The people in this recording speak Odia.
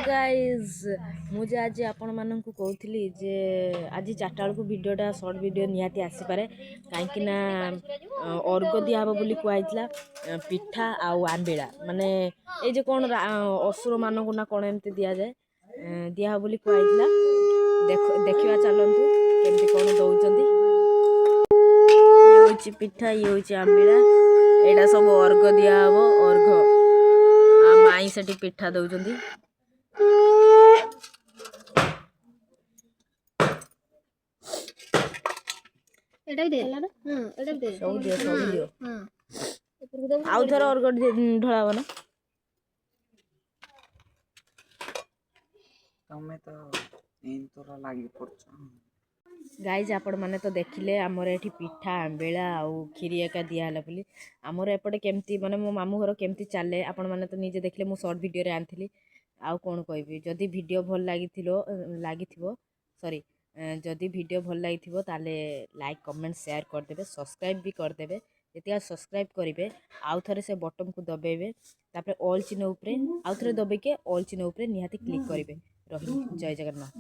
ଗାଇଜ୍, ମୁଁ ଯେ ଆଜି ଆପଣମାନଙ୍କୁ କହୁଥିଲି ଯେ ଆଜି 4ଟା ବେଳକୁ ଭିଡ଼ିଓଟା, ସର୍ଟ ଭିଡ଼ିଓ ନିହାତି ଆସିପାରେ, କାହିଁକି ନା ଅର୍ଗ ଦିଆହେବ ବୋଲି କୁହାହେଇଥିଲା, ପିଠା ଆଉ ଆମ୍ବିଳା, ମାନେ ଏଇ ଯେ କ'ଣ ଅସୁରମାନଙ୍କୁ ନା କ'ଣ ଏମିତି ଦିଆଯାଏ, ଦିଆହେବ ବୋଲି କୁହାହେଇଥିଲା। ଦେଖିବା ଚାଲନ୍ତୁ କେମିତି କ'ଣ ଦେଉଛନ୍ତି। ଇଏ ହେଉଛି ପିଠା, ଇଏ ହେଉଛି ଆମ୍ବିଳା, ଏଇଟା ସବୁ ଅର୍ଗ ଦିଆହେବ, ଅର୍ଘ। ଆଉ ମାଇଁ ସେଠି ପିଠା ଦେଉଛନ୍ତି। ଏଇଟା ବି ଦେ। ହଁ, ଏଇଟା ବି ଦେ। ସବୁ ଦିଅ, ସବୁ ଦିଅ। ହଁ, ଉପରକୁ ଦବୁ। ଆଉ ଥରେ ଅର୍ଘ ଢଳା ହବ ନା? ତମେ ତ ଏଇଥର ଲାଗି ପଡୁଛ। ଗାଇଜ୍, ଆପଣମାନେ ତ ଦେଖିଲେ ଆମର ଏଠି ପିଠା, ଆମ୍ବିଳା ଆଉ କ୍ଷୀରି ଏକା ଦିଆହେଲା ବୋଲି। ଆମର ଏପଟେ କେମିତି, ମାନେ ମୋ ମାମୁଁ ଘର କେମିତି ଚାଲେ, ଆପଣମାନେ ତ ନିଜେ ଦେଖିଲେ। ମୁଁ ସର୍ଟ ଭିଡ଼ିଓରେ ଆଣିଥିଲି। ଆଉ କ'ଣ କହିବି? ଯଦି ଭିଡ଼ିଓ ଭଲ ଲାଗିଥିବ, ସରି, ଯଦି ଭିଡ଼ିଓ ଭଲ ଲାଗିଥିବ ତାହେଲେ ଲାଇକ୍, କମେଣ୍ଟ, ସେୟାର କରିଦେବେ, ସବସ୍କ୍ରାଇବ୍ ବି କରିଦେବେ। ଯେତିକି ସବସ୍କ୍ରାଇବ୍ କରିବେ, ଆଉ ଥରେ ସେ ବଟନ୍କୁ ଦବେଇବେ, ତାପରେ ଅଲ୍ ଚିହ୍ନ ଉପରେ ଆଉ ଥରେ ଦବେଇକି ଅଲ୍ ଚିହ୍ନ ଉପରେ ନିହାତି କ୍ଲିକ୍ କରିବେ। ରହିଲି, ଜୟ ଜଗନ୍ନାଥ।